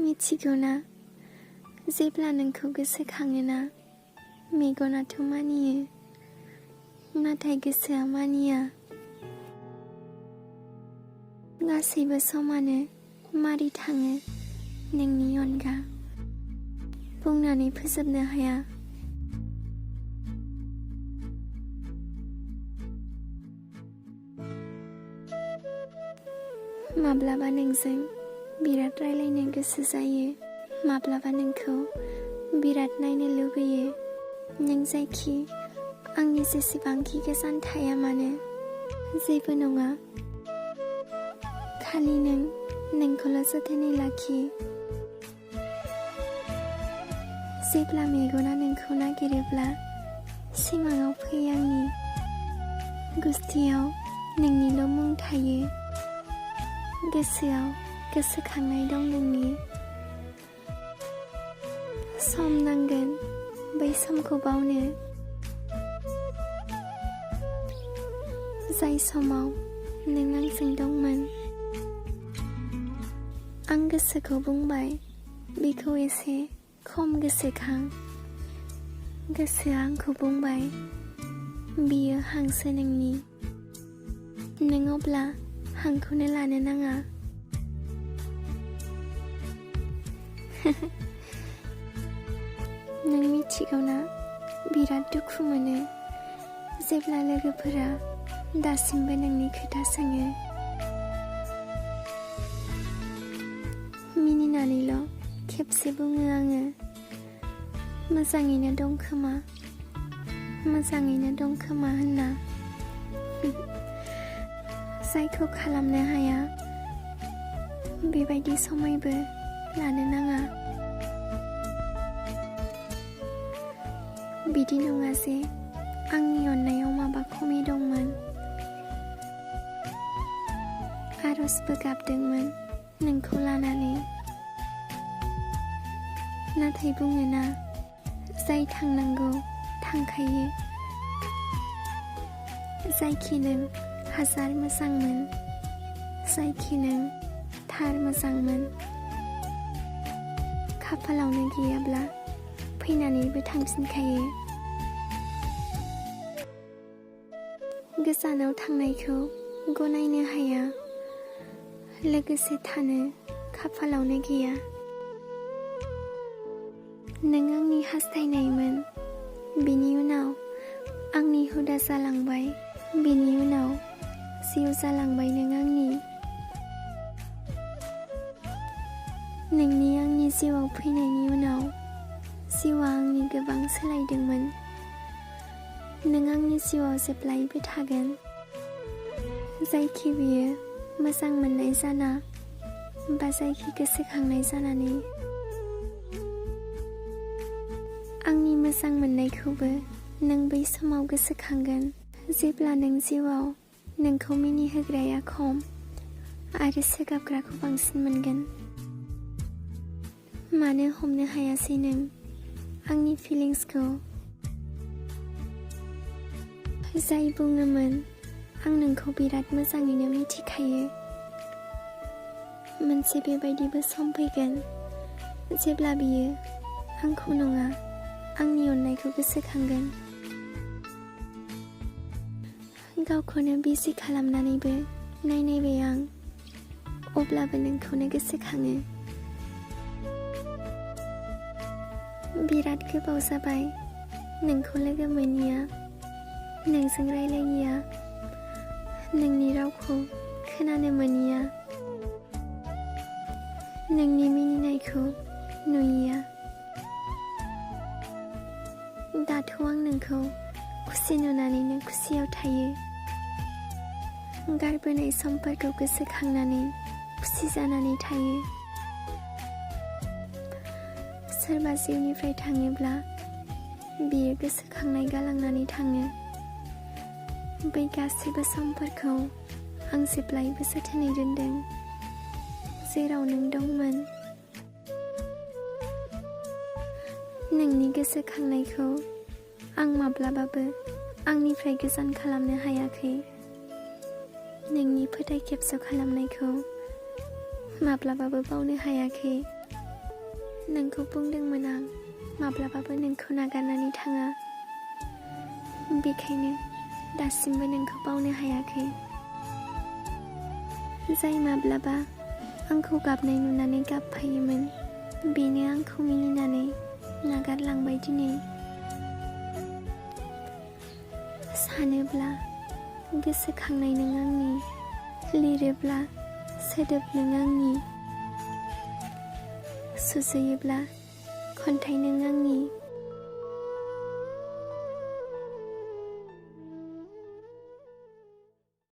मिथिगौना जेब्ला नोंखौ गोसोखाङोना मेगनाथ' मानियो नाथाय गोसोआ मानिया। गासैबो समानो मारै थाङो नोंनि अनगा बुंनानै फोजोबनो हाया। माब्लाबा नोंजों बिराद रायलायनो गोसो जायो, माब्लाबा नोंखौ बिराद नायनो लुगैयो। नों जायखि आंनि जेसेबांखि गोजान थाया मानो जेबो नङा, खालि नोंखौल' जोथोनै लाखि। जेब्ला मेगना नोंखौ नागिरोब्ला सिमाङाव फै, आंनि गुस्थियाव नोंनिल' मुं थायो, गोसोआव गोसोखांनाय दं नोंनि। सम नांगोन बै समखौ बावनो, जाय समाव नों आंजों दंमोन। आं गोसोखौ बुंबाय बेखौ एसे खम गोसोखां, गोसोआ आंखौ बुंबाय बियो हांसो नोंनि, नों अब्ला हांखौनो लानो नाङा। नों मिथिगौना बिराद दुखु मोनो जेब्ला लोगोफोरा दासिमबो नोंनि खोथा सोङो। मिनिनानैल' खेबसे बुङो आङो मोजाङैनो दं खोमा, मोजाङैनो दं खोमा होनना। जायखौ खालामनो हाया बेबायदि समायबो लानो नाङा। बिदि नङा जे आंनि अननायाव माबा खमि दंमोन, आरजबो गाबदोंमोन नोंखौ लानानै। नाथाय बुङोना जाय थांनांगौ थांखायो, जायखि नों हाजार मोजांमोन, जायखि नों थार मोजांमोन, खाफालावनो गैयाब्ला फैनानैबो थांफिनखायो। गोजानाव थांनायखौ गनायनो हाया, लोगोसे थानो खाफालावनो गैया। नों आंनि हास्थायनायमोन, बिनि उनाव आंनि हुदा जालांबाय, बिनि उनाव जिउ जालांबाय नों आंनि। नोंनि आंनि जिउआव फैनायनि उनाव जिउआ आंनि गोबां सोलायदोंमोन। नों आंनि जिउआव जेब्लायबो थागोन, जायखि बियो मोजां मोननाय जाना बा जायखि गोसोखांनाय जानानै। आंनि मोजां मोननायखौबो नों बै समाव गोसोखांगोन जेब्ला नों जिउआव नोंखौ मिनिहोग्राया खम आरो सोगाबग्राखौ बांसिन मोनगोन। मानो हमनो हायासै नों आंनि फिलिंसखौ? जाय बुङोमोन आं नोंखौ बिराद मोजाङैनो मिथिखायो, मोनसे बेबायदिबो सम फैगोन जेब्ला बियो आंखौ नङा आंनि अननायखौ गोसोखांगोन। गावखौनो बिजि खालामनानैबो नायनायबाय आं, अब्लाबो नोंखौनो गोसोखाङो। बिराद गोबाव जाबाय नोंखौ लोगो मोनिया, नोंजों रायलायिया, नोंनि रावखौ खोनानो मोनिया, नोंनि मिनिनायखौ नुयिया। दाथ' आं नोंखौ खुसि नुनानैनो खुसियाव थायो, गारबोनाय समफोरखौ गोसोखांनानै खुसि जानानै थायो। सोरबा जिउनिफ्राय थाङोब्ला बियो गोसोखांनाय गालांनानै थाङो। बै गासैबो समफोरखौ आं जेब्लायबो जोथोनै दोनदों, जेराव नों दंमोन। नोंनि गोसोखांनायखौ आं माब्लाबाबो आंनिफ्राय गोजान खालामनो हायाखै। नोंनि फोथाय खेबस' खालामनायखौ माब्लाबाबो बावनो हायाखै। नोंखौ बुंदोंमोन आं माब्लाबाबो नोंखौ नागारनानै थाङा। बेखायनो दासिमबो नोंखौ बावनो हायाखै। जाय माब्लाबा आंखौ गाबनाय नुनानै गाबफायोमोन, बेनो आंखौ मिनिनानै नागारलांबाय दिनै। सानोब्ला गोसोखांनाय नों आंनि, लिरोब्ला सोदोब नों आंनि, सुजुयोब्ला खन्थाइ नों आंनि।